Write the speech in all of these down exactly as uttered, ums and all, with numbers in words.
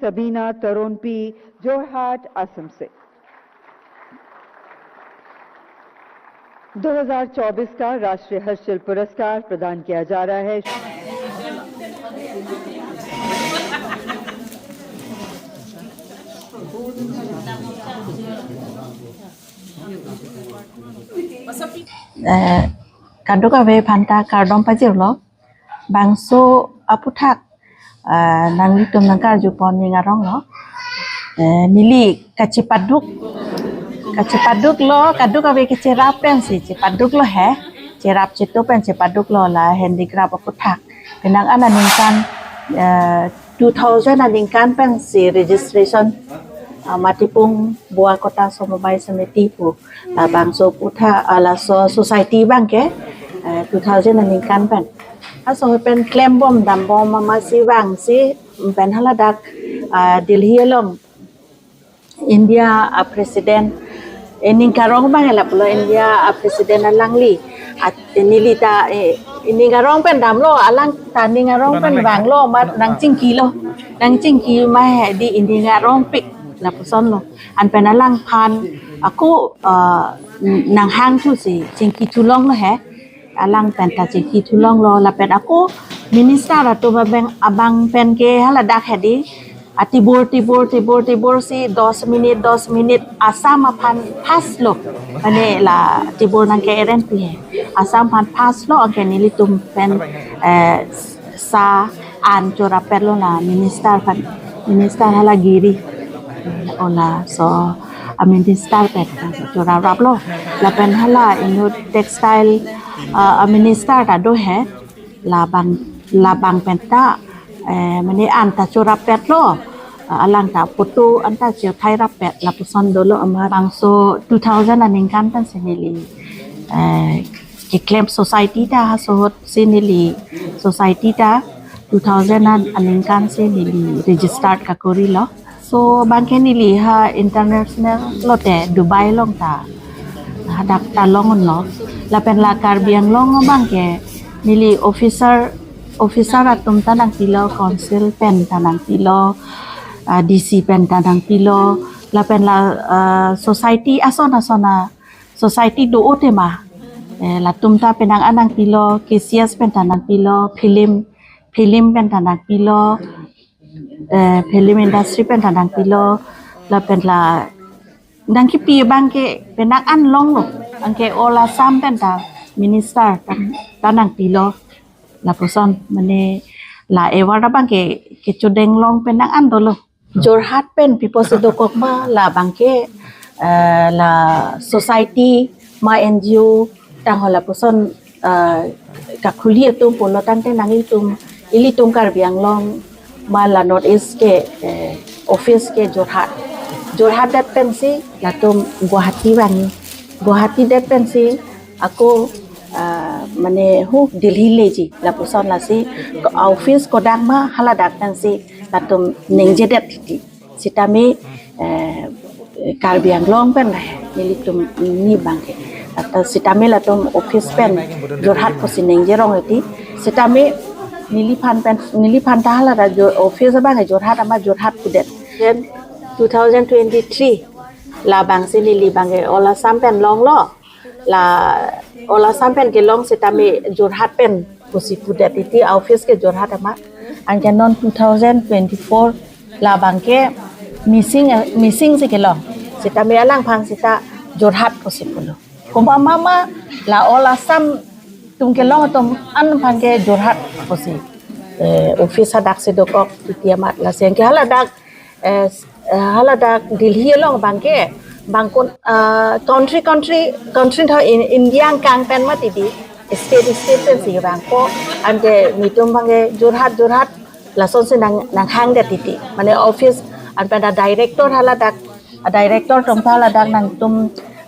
सबीना तरोनपी, जोरहाट, असम से। दो हज़ार चौबीस का राष्ट्रीय हस्तशिल्प पुरस्कार प्रदान किया जा रहा है। Eh, kadokave aphanta kardom pajirlo. Bangso aputhak, ah, nanglitum nangkarjupon ning aronglo. Eh, neli kachepaduk, kachepaduklo, kadokave kacherap pensi chepaduklo he. Cherap chetu pen chepaduklo la handicraft aputhak. Penang an aningkan, eh, two thousand aningkan pensi registration, ah, Matipung Boa Kota Somobai Samiti pu labangso aputhak, ah, laso society abangke, eh, two thousand aningkan pen. Laso pen klembom dambom amatsi vangsi pen haladak, ah, Delhi along India a president, eh, ning karong abang ela pulo India a president alangli. At, eh, neli ta, eh, ning karong pen damlo, alang ta ning karong pen vanglo, amat nangchingkilo. Nangchingki ma hedi ning karongpik lapusonlo. An pen alangphan ako, ah, nanghangthusi chingki thulonglo he. Alang pen ta chingki thulonglo lapen ako minister atum abang, abang pen ke haladak hedi. Atibor, tibor, tibor, tibor si dos minute, dos minute Assam aphan pass lo. Mane la tibor nangke-erenpi he. Assam aphan pass lo, anke nelitum pen, eh, sa an chorap petlo la minister pen, minister hala Giri. Ola so a minister pen chorap raplo. Lapen hala inut textile, ah, a minister ta do he. Labang, labang pen ta, eh, mane an ta chorap petlo. Ah, alang ta photo an ta chethai rap pet lapuson dolo amat. Bangso two thousand aningkan pensi neli, eh, keklem society ta ha sohot si neli society ta two thousand an aningkan si neli registered kakorilo. So abangke neli ha international lote Dubai along ta hadak ta longonlo. Lapen la Karbi Anglong abangke neli officer, officer atum ta nangpilo, council pen ta nangpilo, ah, D C pen ta nangpilo. Lapen la, ah, society ason ason a society do-o tema. Eh, latum ta penang an nangpilo, K C S pen ta nangpilo, film, film pen ta nangpilo, eh, film industry pen ta nangpilo, lapen la nangkipi abangke penang an longlo, anke All Assam pen ta minister ta, ta nangpilo, lapuson mane la award abangke kechodeng long penang an dolo. Jorhat pen pipo si dokok ma labangke, eh, la society ma N G O tangho lapuson, eh, kakhuli atum pulo tangte nang ilitum, ilitum Karbi Anglong ma la North East ke, eh, office ke Jorhat. Jorhat det pensi latum Guwahati vangji. Guwahati det pensi ako, ah, mane hu Delhi leji lapuson lasi office kodak ma haladak pensi latum ningjedet titi. Sitame, eh, Karbi Anglong pen lah, nelitum ni abangke. Atau sitame latum office pen Jorhat pusi ningjerong iti. Sitame neliphan pen, neliphan ta hala ta jo-, office abang Jorhat amat Jorhat pudet. Then two thousand twenty-three labangsi neli abangke All Assam pen longlo. La All Assam pen kelong sitame Jorhat pen pusi pudet iti office ke Jorhat amat. Anke non two thousand twenty-four labangke Mising, eh, Mising si kelong. Sitame alangphan sita Jorhat pusi pulo. Komat ma ma la All Assam atum kelong atum anphan ke Jorhat pusi, eh, office hadak si dokok iti amat lasi anke haladak, eh, s-, eh, haladak Delhi along abangke bangkun, eh, country, country, country tho in India angkang pen mati di state, state pensi bangko anke netum abangke Jorhat, Jorhat lasonsi nang, nanghangdet titi. Mane office an pen a director haladak, a director atum ta haladak nangtum,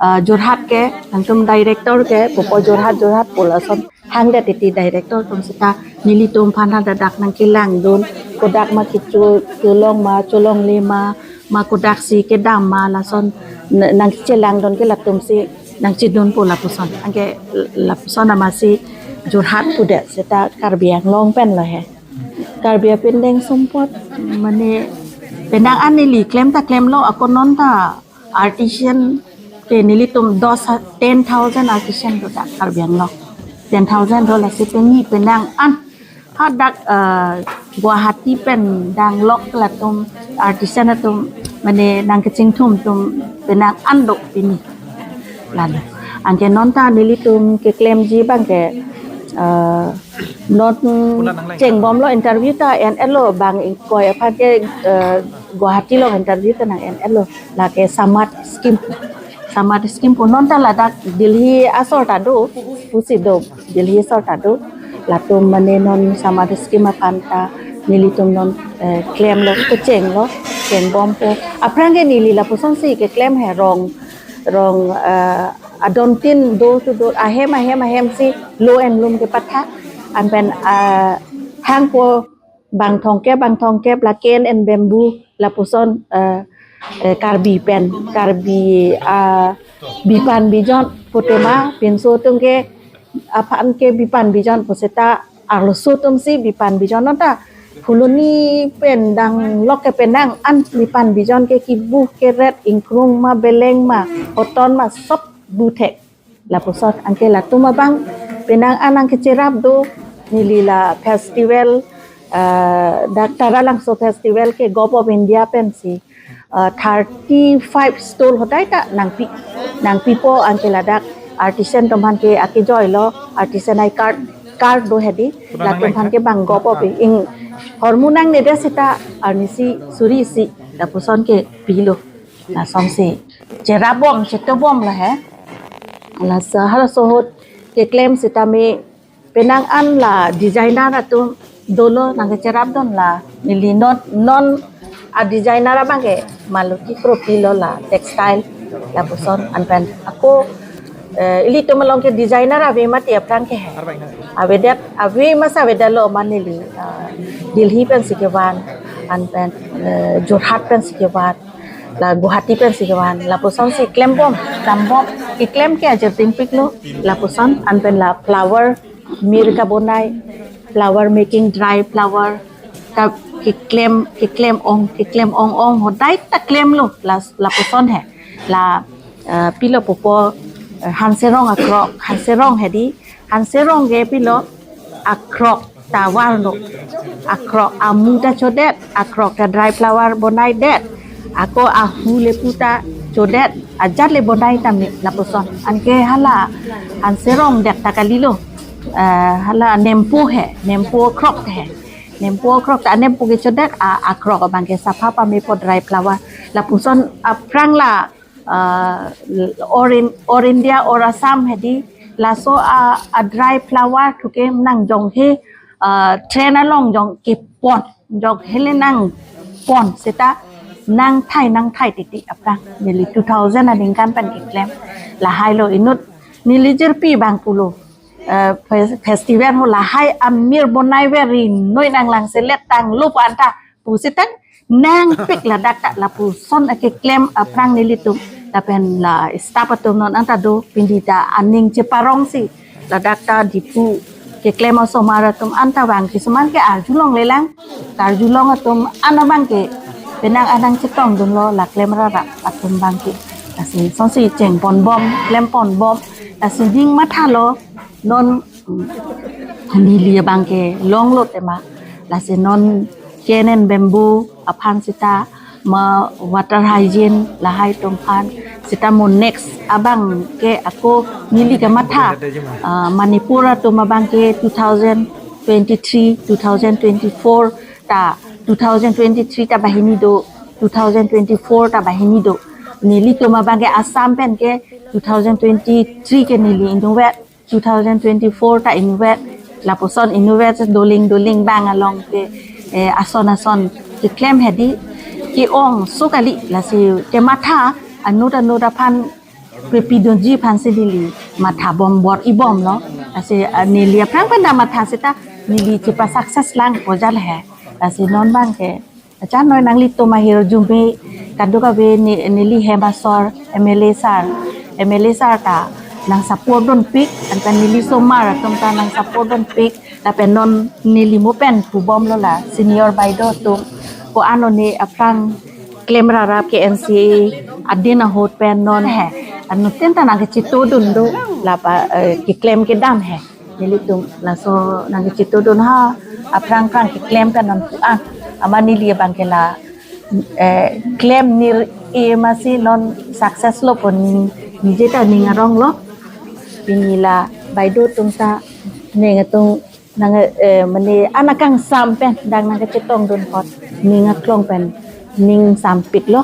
ah, Jorhat ke, nangtum director ke pupo Jorhat, Jorhat pu lason hangdet titi director atum sita nelitum aphan haladak nangkelangdun, kodak ma kecho, cholong ma, cholongle ma, ma kodaksi kedam ma lason n-, nangchelangdun ke latumsi nangchedun pu lapuson. Anke lapuson amatsi Jorhat pudet sita Karbi Anglong pen lo he. Karbi apindeng sumpot mane Penang an neli klem ta klemlo, ako non ta artisan ke nelitum dos ha-, ten thousand artisan do dak Karbi Anglong. Ten thousand do, lasi pini penang an hadak, eh, Guwahati pen danglok latum artisan atum mane nangkachingthum atum penang an do pini. Lalu anke non ta nelitum keklemji abang ke, eh, non chengbomlo, interview ta en-elo, bang ingkoi aphan ke, eh, Guwahati along interview ta nang en-elo, lake Samad scheme. Samad scheme pu non ta ladak Delhi asor ta do, pusi do, Delhi asor ta do. Latum mane non Samad scheme aphan ta nelitum non, eh, klemlo, kechenglo, chengbompo. Aphrang ke neli lapusonsi keklem he, rong, rong, eh, adontin door to door, ahem, ahem, ahem si lo en lum kepatha, anpen, eh, hangpo bang thomkep, bang thomkep la cane and bamboo lapuson, eh, eh, Karbi pen, Karbi, ah, bipan bijon pu tema, pinso atum ke aphan ke bipan bijon pu seta arloso atum si bipan bijon non ta Phuloni pen danglok ke penang an bipan bijon ke kibuh keret, ingkrung ma, beleng ma, hoton ma, sob buthek. Lapuson anke latum abang penang an nangkecherap do, neli la festival, eh, dak Taralangso festival ke Gov of India pensi, eh, thirty five stall hodai ta nangpi, nangpipo, anke ladak artisan atum aphan ke akejoilo, artisan I card, card do hedi, latum aphan ke bang Gov of India, hormu nangne det seta arnisi suri isi lapuson ke pilo. Lasonsi cherapbom, chetobom la he. Lasi halaso ahut keklem sitame penang an la designer atum dolo, nangkecherapdun la neli non, non a designer abang ke Maloti Kropi lo, la textile lapuson, anpen ako, eh, ilitum along ke designer ave mati aphrang ke he. Avedet, ave masa avedetlo, mane neli, eh, Delhi pensi kevan, anpen, eh, Jorhat pensi kevan, la Guwahati pensi kevan, lapusonsi klembom, dambom, keklem ke ajir tingpiklo, lapuson, anpen la flower mirror kabonai, flower making, dry flower ka keklem, keklem ong, keklem ong ong, hodai ta klemlo, la, lapuson he. La, eh, pilo pupo, eh, hanserong akrok, hanserong hedi, hanserong ke pilo akrok ta varlo, akrok amu ta chodet, akrok ta dry flower bonaidet, ako ahu le pu ta chodet, ajat le bonai tame lapuson. Anke hala hanserong det ta kalilo, eh, hala nempo he, nempo akrok he. Nempo akrok ta nempo kechodet, a, akrok abang ke sapha pamepo dry flower. Lapuson aphrang la, ah, or in, or India or Assam hedi, laso a, a dry flower thuke nangjong he, ah, train along jong kepon, jong hele nangpon seta nangthai, nangthai titi aphrang. Neli two thousand aningkan pen keklem. Lahailo inut neli jirpi abang pulo, eh, fes-, festival ho lahai amir bonai veri noi nang lang selet tanglo pu anta pusitang nangpik ladak ta lapuson akeklem aphrang nelitum. Lapen la staff atum non anta do, pini ta aning cheparongsi ladak ta Diphu keklem osomar atum anta abang ke suman ke arjulongle lang, karjulong atum an abang ke penang an nangchetongdunlo la klemrap atum abang ke. Lasi sonsi chengponbom, klemponbom, lasi ning mathalo non, mm, neli abang ke longlo tema. Lasi non cane and bamboo aphan seta ma water hygiene lahai atum aphan seta mo next abang ke ako neli kematha, ah, Manipur atum abang ke two thousand twenty-three, two thousand twenty-four ta, two thousand twenty-three ta banghini do, two thousand twenty-four ta banghini do. Nelitum abang ke Assam pen ke two thousand twenty-three ke neli inutvet, two thousand twenty-four ta inutvet, lapuson inutvet doling doling abang along ke, eh, ason ason keklem hedi, ke-ong so kali, lasi kematha anut anut aphan pepidunji aphansi neli mathabom bor-ibomlo. Lasi, eh, neli aphrang pen ta matha seta neli chepa success lang pu jal he. Lasi non abang ke achan noi nanglitum ahirjume kadokave ne-, neli hem asor M L A sir, M L A sir ta nang support dunpik, anke neli osomar atum ta nang support dunpik, lapen non neli mo pen pubomlo la senior baido atum, Ko-an one aphrang klem rarap ke N C A adin ahut pen non he. Anuttin ta nangkachetongdun do, lapa, eh, keklem kedam he. Nelitum laso nangkachetongdun ha, aphrang phrang keklem pen non pu-an. Amat neli abang ke la, eh, klem nir-e masi non success lo pon, nije ta ning arong lo. Pini la baideo atum ta ning atum nang, eh, mane an akangsam pen dak nangkachetongdun apot ning aklong pen ning sampik lo.